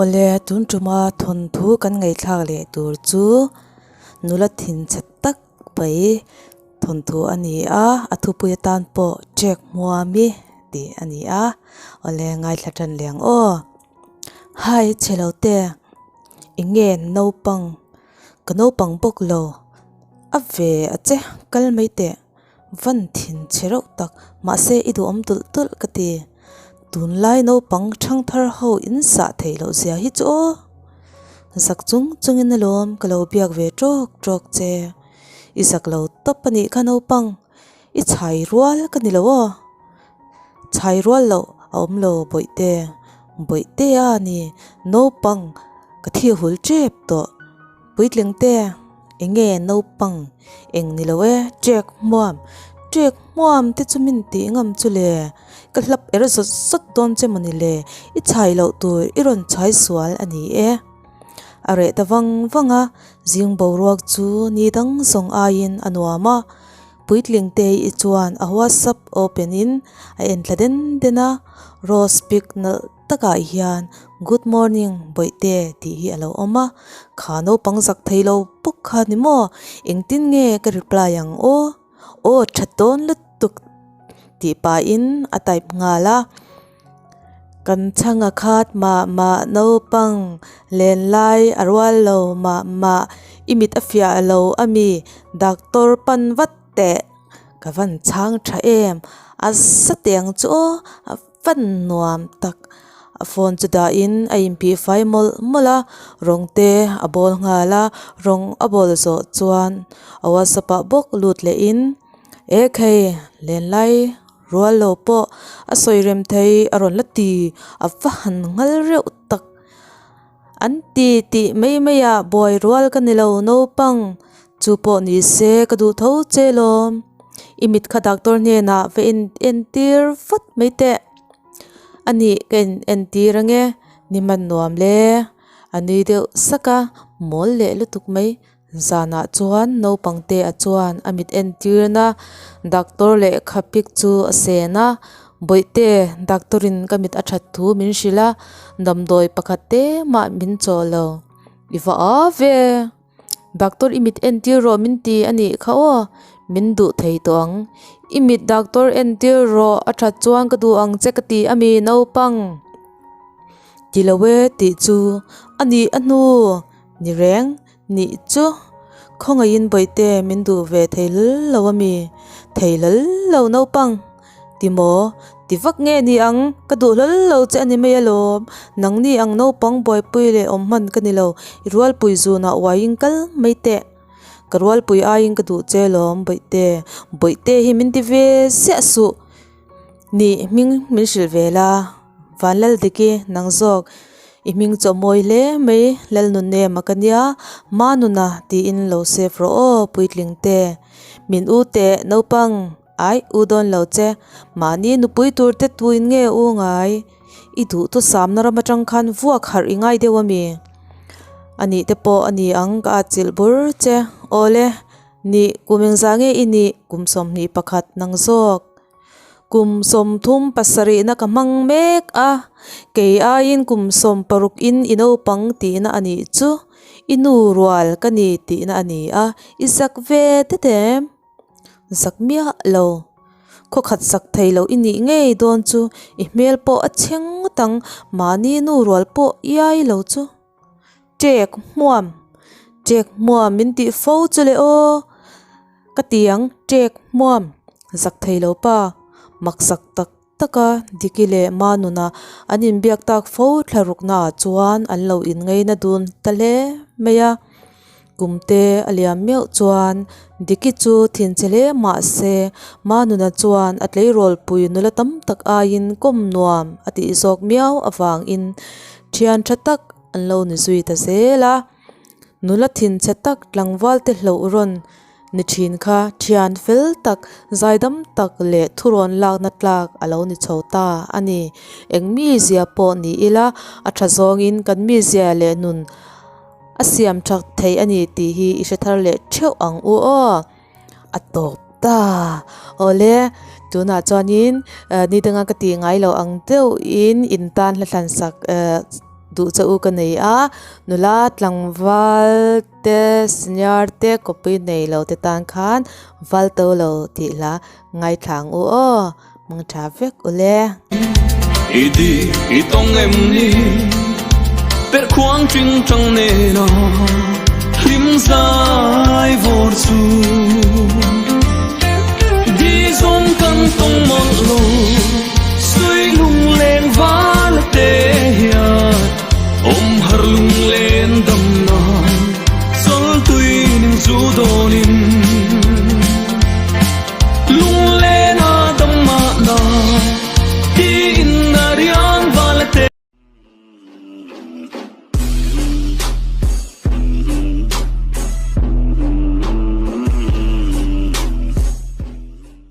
Awle, tun tuma thawnthu kan ngaihthlak leh tur chu nula thinchhe tak mai thawnthu a ni a, a thupui atan pawh Trek Hmuami tih a ni a, awle ngaithla tan leh ang aw. Hai chhe lo te, eng nge naupang ka naupang bawk lo a ve a che kal mai teh. Van thin chhe reuh tak, mahse i duhawm tulh tulh ka ti. Tunlai naupang thangthar ho in sah theih loh zia hi chu aw. Zak chung chungin alawm ka lo biak ve tawk tawk che. I zak lo tawp a nih kha naupang, i chhai rual ka ni lo aw. Chhai rual loh a awm lo bawihte, bawihte a ni naupang ka thi hul tep tawh. Puitling te, eng nge naupang eng ni lo e, trek hmuam, trek hmuam te chu min tih ngam chu le, ka hlap er zawt zawt dawn che mawni le, i chhai loh tur i rawn chhai sual a ni e. A reh ta vang vang a, zing boruak chu ni dang zawng aiin a nuam a, puitling te i chuan a whatsapp open in a en thla den den a, rose pic nalh takah hian good morning bawihte tih hi a lo awm a, kha naupang zak thei lo bawk kha ni maw engtin nge ka reply ang aw aw tha tawn lutuk tih pahin a type nghal a, kan chhang a khat mah mah naupang len lai a rual lo mah mah i mit a fiah lo ami doctor pan vat teh ka van chhang tha em a za teh ang chu aw a. Fan nuam tak a phone chu dahin a inphih fai mawlh mawlh a rawng te a bawl nghal a rawng a bawl zawh chuan a whatsapp ah bawk lut leh in ekhei lenlai rual lo pawh a sawi rem thei a rawn la ti a va han nghal reuh tak an ti tih mai mai ah buai rual ka ni lo naupang chu pawh ni se ka duh tho che lawm i mit kha doctor hnenah va en entir vat mai teh a nih ka en entir ange ni hman nuam le a nui deuh sak a mawl leh lutuk mai zanah chuan naupang te ah chuan a mit entirna doctor lehkha pic chu a sen a bawihte doctor in ka mit a that thu min hrilh a damdawi pakhat te mah min chawh lo i va a ve. Doctor i mit entir rawh min ti a nih kha aw, min duh thei tawh ang. I mit doctor entir rawh a that chuan ka duh ang che ka ti a mi naupang. Ti lo e tih chu a nih a hnu ni reng nih chu khawngaihin bawihte min duh ve thei lal lo a mi, thei lal lo naupang. Ti maw? Ti vak nge ni ang? Ka duh hlawl lo che a ni mai alawm. Nangni ang naupang buaipui leh awm hman ka ni lo. I rualpui zunah uaiin kal mai teh. Ka rualpui aiin ka duh che alawm Bawihte. Bawihte hi min ti ve ziah suh. Nih hming min hrilh ve la. Vanlaldiki nang zawk i hming chu a mawi hle mai. Lalnunnem a ka nia. Manuna tiin lo save rawh aw puitlingte. Min u teh naupang. Ai, u dawn lo che. Mahni nupui tur te tuin nge u ngai? I duh chu samna ram atang khan vuak harh i ngai deuh ami? A nih te pawh a ni ang ka atchilh bur che. Awle, nih kum engzah nge i nih? Kum 21 nang zawk. Kum 37 na ka hmang mek a, kei aiin kum 60 in i naupang tihna a nih chu. I nu rual ka ni tihna a ni a, i zak ve det em? Zak miah lo. Khaw khat zak thei loh i nih ngei dawn chu i hmel pawh a chhe ngawt ang, mahni nu rual pawh iai lo chu. Ṭek hmuam, ṭek hmuam min tih fo chu le aw, ka ti ang ṭek hmuam, zak thei lo pa, mak zak tak taka Diki leh Manuna an inbiak tak fo thlaruknaah chuan an lo inngeina dun ta hle mai a. Kumte a liam meuh chuan Diki chu thinchhe hle mah se Manuna chuan a tleirawlpui nula tam tak aiin kawm nuam a tih zawk miau avangin thian tha tak an lo ni zui ta zel a. Nula thinchhe tak tlangval te hlauh rawn ni thin kha thian fel tak, zaidam tak leh thurawn lakna tlak a lo ni chho ta a ni. Eng mizia pawh ni ila a tha zawngin kan mizia leh nun a siam that thei a ni tih hi i hre thar leh theuh ang u aw. A tawp ta. Awle, tunah chuanin ni danga ka tih ngai loh ang deuhin in tan hla thlan sak eh. duh che u ka nei a, nula tlangval te senior te kawppui nei lo te tan khan val to lo tih hla ngaithla ang u aw, mangtha vek u le. I di i tawng em ni perh khuang ting tang nena hlim zai vawr chu di zawng kan tawng mawlh lo suih lungleng val te hian awm har lunglen dam nan chawltui ning chu dawn.